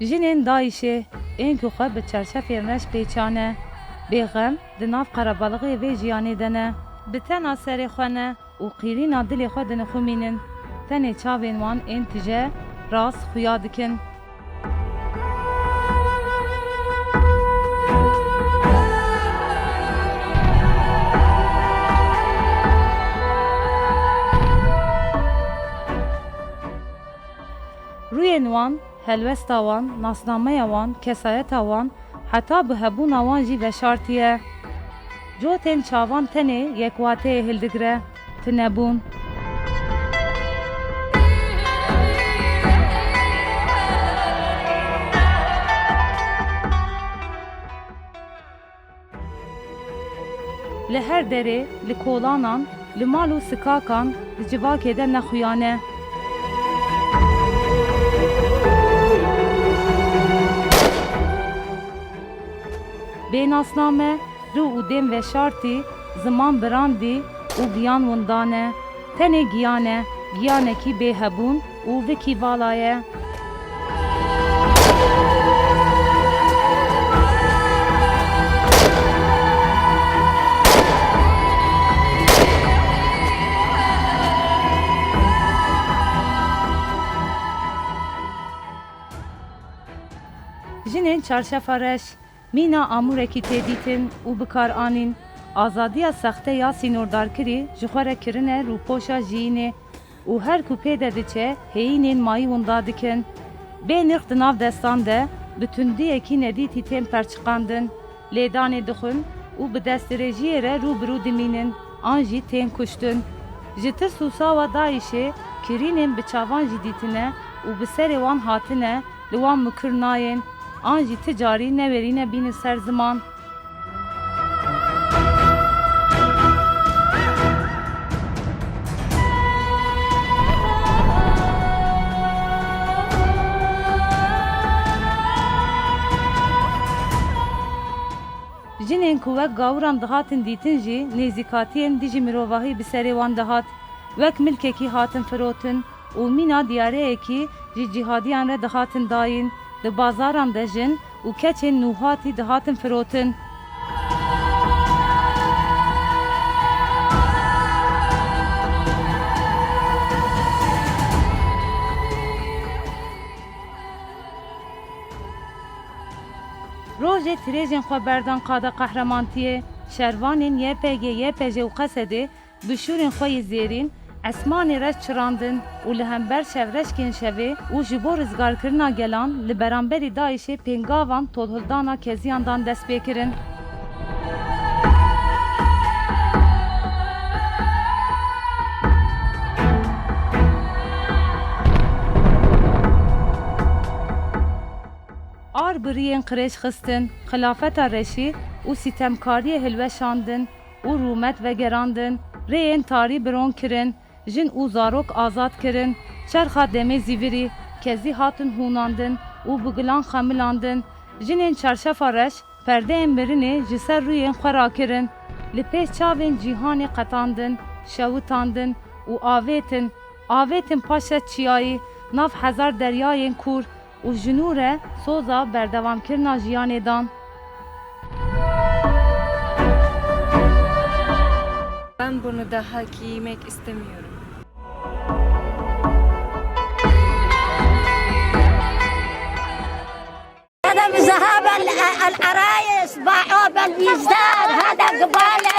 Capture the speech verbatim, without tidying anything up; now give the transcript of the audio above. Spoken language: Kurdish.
Jinên DAIŞ'ê ên ku xwe bi çarşefên reş pêçane, bêxem di nav qerebalixê vê jiyanê de ne. Bi tena serê xwe ne û qîrîna dilê xwe dinixumînin. Tenê çavên wan ên tije rast xuya dikin. Rûyên wan, helwesta wan, nasnameya wan, kesayeta wan, heta bi hebûna wan jî veşartî ye. Cotên çavan tenê yek wateyê hildigire, tunebûn. Li her derê, li kolanan, li mal û sikakan, di civakê de ne xuya ne. Bênasname, rû û dên veşartî, ziman birandî û giyan winda ne. Tenê giyan e, giyanekî bê hebûn û vikî vala ye. Jinên Çarşefa Reş. Mîna amûrekî tê dîtin û bi kar anîn. Azadiya sexte ya sînordarkirî ji xwe re kirine rûpoşa jiyînê û her ku pê de diçe, hêyînên mayî winda dikin. Bê nirx di nav destan de bi tundiyekî nedîtî tên perçiqandin, lêdanê dixwin û bi destdirêjiyê re rû bi rû dimînin an jî tên kuştin. Ji tirs û sawa DAIŞ'ê kirînên bi çavan jî dîtine û bi serê wan hatine, li wan mukir nayên, an jî ti carî newêrîne bînin ser ziman. Jinên ku wek gawiran dihatin dîtin jî nêzîkatiyên dijî mirovahî bi serê wan dihat. Wek milkekî hatin firotin û mîna diyareyekî ji cîhadiyan re dihatin dayîn, di bazaran de jin û keçên nûhatî dihatin firotin. Rojê tirêjên xwe berdan qada qehremaniyê, şervanên Y P G, Y P J û Qesedê bi şûrên xwe yê zêrîn esmanê reş çirandin û li hember şevreşkên şevê û ji bo rizgarkirina gelan li beramberî DAIŞ'ê pêngavan tolhildana keziyan dan destpêkirin. Ar bi riyên qirêj xistin, xilafeta reşî û sîtemkariyê hilweşandin û rûmet vegerandin, rêyên tarî biron kirin, jin û zarok azad kirin, çerxa demê zîvirî, kezî hatin hûnandin û bi gulan xemilandin. Jinên Çarşefa Reş perdeyên mirinê ji ser rûyên xwe rakirin, li pêş çavên cîhanê qetandin, şewitandin û avêtin, avêtin paşet çiyayî, nav hezar deryayên kûr, û ji nû re soza berdewamkirina jiyanê dan. Ben bunu daha giymek istemiyorum. هذا من ذهب ال-، العرايس باعوه بالميزان، هذا قباله.